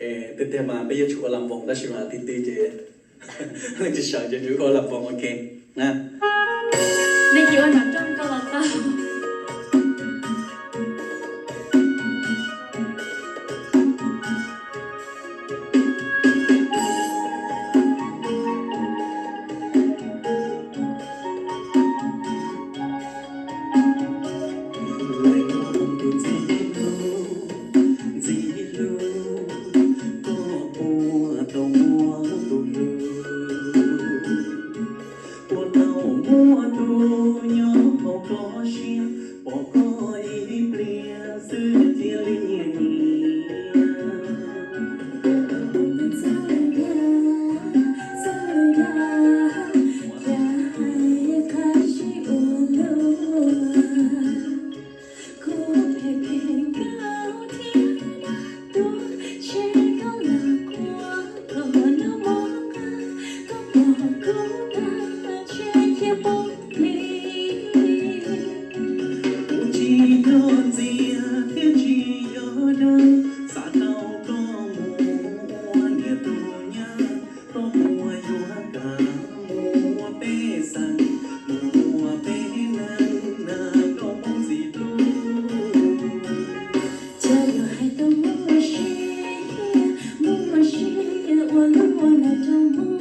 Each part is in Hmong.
Tiag tiag mas peb yuav tsum ua las npoos tab sis mas ti ti ces leej tsis sawv ces yuav ua las npoos, ok na. Nej cia ua nram rooj ko los tau. Ntxim hlub, koj puas tau muaj tus hlub, puas tau muaj tus nyob hauv koj siab, pom koj ib pliag xwb cia li nyiam nyiam. Kuv phem phem nkauj thiab dab tuag, ntshe koj lam qhuas kom nag hmo qab, koj pom kuv tag ntshe thiaj poob plig. Kuv tsis yog ntxias thiab tsis yog dag, xav tau koj mus ua niam tus nyab, koj puas yuav kam mus ua pej xeem, mus ua peb neeg na koj Hmoob txiv tub. Cas yuav hais tau muaj sia, muaj sia ua luaj nram rooj Hmoob.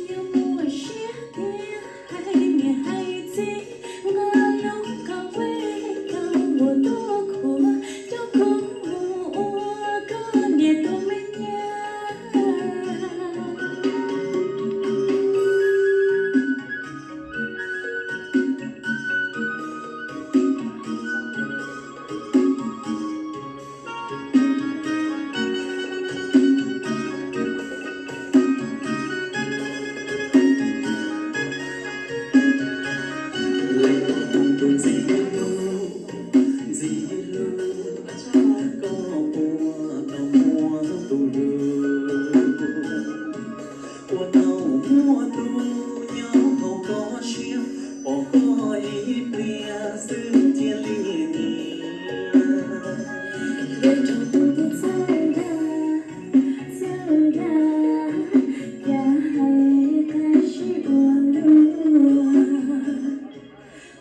Yog muaj siab tiag hais niam hais txiv, nqa lub kaum peb kaum uas tuaj khuam, coj kuv mus ua koj niam tus me nyab. Ntxim hlub, koj puas tau muaj tus hlub, puas tau muaj tus nyob hauv koj siab, pom koj ib pliag xwb cia li nyiam nyiam. Yuav rau tus tub txawj dag, txawj dag, cas hais qab zib ua luaj.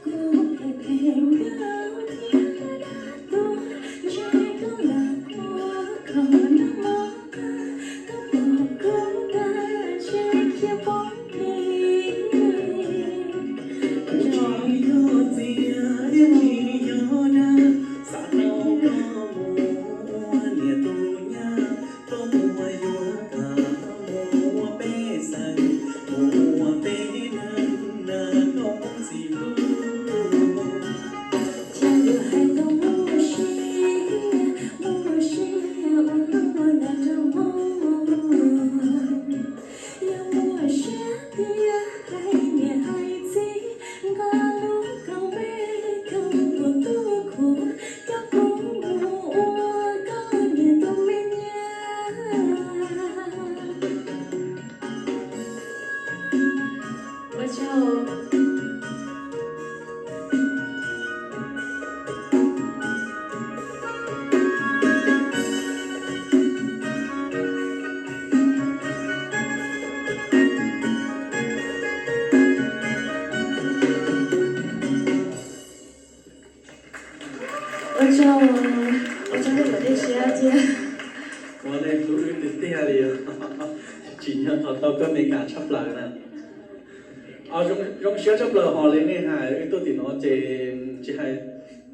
Kuv phem phem nkauj thiab dab tuag, ntshe koj lam qhuas kom nag hmo qab, koj pom kuv tag ntshe thiaj poob plig. Kuv tsis yog ntxias thiab tsis yog dag, xav tau koj mus ua niam tus nyab, koj puas yuav kam mus ua pej xeem, mus ua peb neeg na koj Hmoob txiv tub. Cas yuav hais tau muaj sia, muaj sia ua luaj nram rooj Hmoob. Yog muaj siab tiag hais niam hais txiv, nqa lub kaum peb kaum uas tuaj khuam, coj kuv mus ua koj niam tus me nyab. Ua tsaug. Ua tsaug, ua tsaug nej cov dej siab thiab. Ua nej hlub wb tiag tiag li, tsim nyog tos tau koj me kam tshaj plaws na. Zoo siab tshaj plaws hos li nej hais, wb tuaj tim no ces tsis hais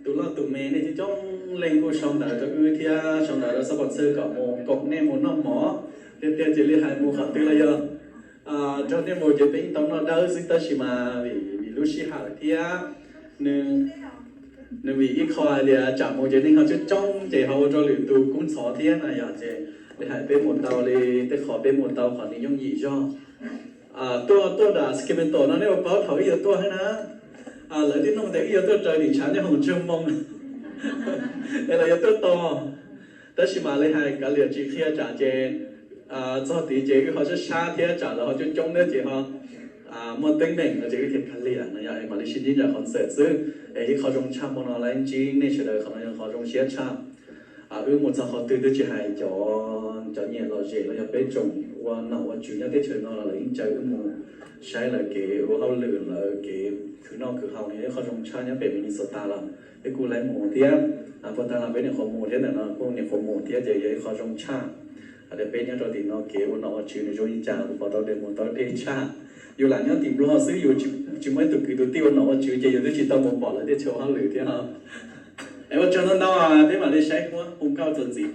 tus loj tus me, nej coob coob leej kuj sau ntawv rau wb thiab sau ntawv rau xab pos txhawj kom mus koom nej mus noj mov. Tiag tiag ces li hais mus qhov twg los yog nrog nej mus ces peb yeej tau noj dawb xwb, tab sis mas vim lub sij hawm thiab nws, nws vim ib qho hais tias tsam mus ces neeg ho coob coob ces ho ua rau lwm tus kub ntxhov thiab na yom. Ces li hais peb mus tau li tej qhov peb mus tau qhov nws yooj yim zog. Tuaj, tuaj nram Sacramento no nej ua paub thaum wb yuav tuaj thiab na, lawv twb nug tias wb yuav tuaj raws tim tshav nyob hauv ntsug moo es los yuav tuaj tos. Tab sis mas li hais kav liam tsis qhia tsam ces txog tid ces wb ho sab sab thiab tsam lawv ho coob coob thiab ces ho muaj teeb meem no ces wb thiaj kav liam no yom, es mam li sib ntsib nram qhov ntxawm xwb. Es ib qho zoo tshaj hmo no lawv ntsib nej sawv daws qhov no yog qhov zoo siab tshaj. Wb mus txog qhov twg twb tsis hais cov, cov nyiam lom zem los yog peb tsoom ua nom ua tswv nyob teb chaws no los lawv yeej caw wb mus saib lawv kev ua hauj lwm, lawv kev khwv noj khwv haus no yog ib qho zoo tshaj nyob pem Minnesota los peb kuj laib mus thiab. Puag ta los peb nyuam qhuav mus thiab, ntawm no kuj nyuam qhuav mus thiab ces yog ib qho zoo tshaj. Hais tias peb nyob rau tim no kev ua nom ua tswv nws zoo li cas kuj pom tau tias mus tau deb tshaj. Yus lam nyob tim Nplog xwb yus tsis muaj ib tug kwv tus tij ua nom ua tswv ces yus twb tsis tau mus pom lawv tej chaw ua hauj lwm thiab. Es ua tsaug ntau ntau, peb mam li saib Huab hu nkauj txuas ntxiv.